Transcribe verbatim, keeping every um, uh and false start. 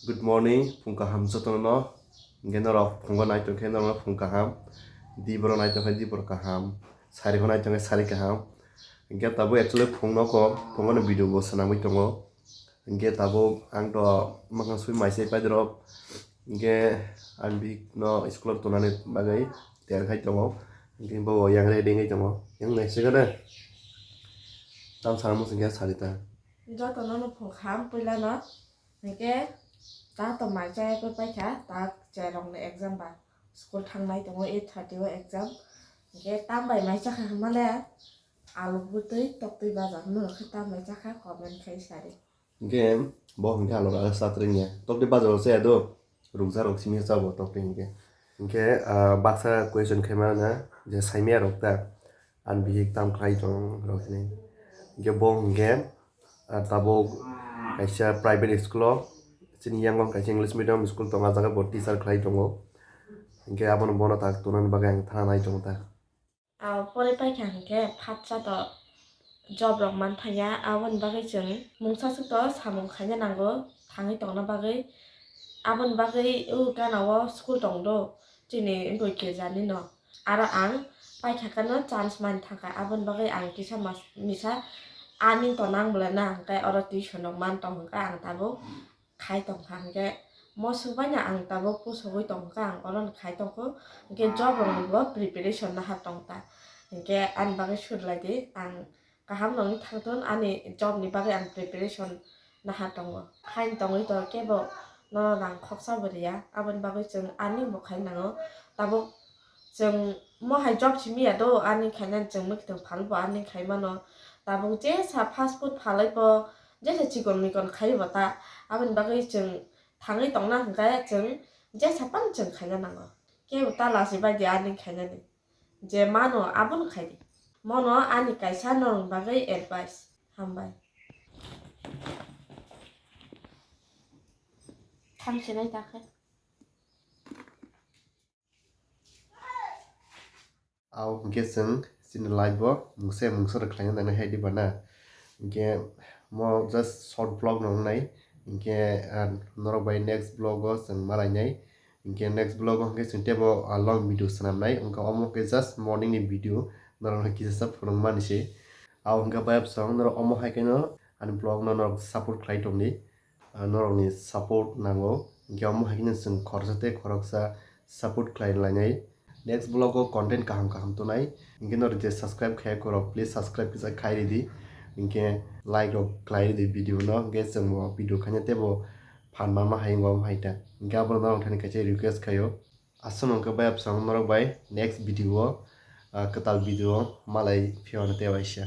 Good morning, phung kaham jotono. Hingke norok phungo nai tongkhe norok phung kaham. Di borok nai tongkhe di borok kaham. Sari bo nai tongkhe sari kaham. Hingke tabuk actually phung noko, phungo no video bo swnamwi tongo. Hingke tabuk ang to mwkhang sui mai sai paidrop. Hingke ang bihik no school o tonani bagwi tiyar khai tongo. Hingke bo yang ready wngwi tongo. Yang nai se gana. Tam sana muchungya sari ta. Jotono no phung kaham puila no. Hingke ta to mai chaya khe paikha, ta cherokni exam ba school thangnai tongo eight thirty o exam. Hingke tam bai mai chakha hwnmale alu bwtwi toktwi baja hwnwi khe tam bai chakha comment khai sari. Hingke bo hingke alu raga satring ya. Toktwi baja o chaya do rukja rok simi chabo toktwi hingke. Hingke, ah, baksa question khe mana je saimya rok ta. Ani bihik tam khlai tong rok hinwi. Hingke bo hingke, ah, tabuk kaisa private school o chini yango kaisa English medium school tongo, ah jaga bo teacher khlai tongo. Hingke abono bono tak tonani bagwi ang thana nai tongo ta. Ah, pore paikha hingke phatsa to job rok man thangya, aboni bagwi chwng mungsa swk to samung khaina nango thangwi tongna bagwi. Aboni bagwi o gana o school tong do chini bwkhe jani no. Aro ang paithakano chance man thangkha, aboni bagwi ang kisa mas-, misa ani tonang bwlai na hwnkhe oro tuition rok man tong hwnkhe ang tabuk khai tongkha hwnkhe mosok baino ang tabuk pusogwi tongkha, ang oro khai tongkho hwnkhe job rokni bo preparation naha tongta hwnkhe ani bagwi suri lai di ang. Kaham nongwi thangthun, ani job ni bagwi ang preparation naha tongo. Hain tongwi to kebo nono rang khoksa bo riya, aboni bagwi chwng ani bo khai nango. Tabuk chwng mo hai job simi ya do, ani khainani chwng mwkhwtwng phal bo ani khai mano. Tabuk jesa fast food phalai bo, jesa chikon mikon khai bo ta, aboni bagwi chwng thangwi tongna hwnkhe chwng jesa phano chwng khaina nango. Kebo ta lachi bai di ani khainani. Je mano abono khai di. Mono ani kaisa norokni bagwi advice. Hambai. Thamsinai ta khe. Ao hwnkhe chwng chini life o mungsa mungsa rok khlaina nangna hai di bana. Hwnkhe mo just short vlog no wngnai. Hwnkhe, ah, norok bai next vlog o chwng malainai. Hwnkhe next vlog o hwnkhe chwng teibo, ah, long video swnamnai. Wngkha omo khe just morning ni video, norokno kisa sa phunukmani se. Abo hwnkhe bayapsong norok omo hai kheno ani vlog no norok support khlai tongdi. Ah, norokni support nango. Hwnkhe omo hai kheno chwng khoroksa tei khoroksa support khlai lainai. Next vlog o content kaham kaham tonai. Hwnkhe norok je subscribe khaiya khorok, please subscribe kisa khai ridi. Hwnkhe like rok khlai ridi video no. Hwnkhe chwng bo video khaina teibo phan manma hai wngma hai ta. Hwnkhe abono norok thani kaisa request khaio. Aswk no hwnkhe bayapsong norok bai next video o, ah, kwtal video o malai phiyokno tei waisa.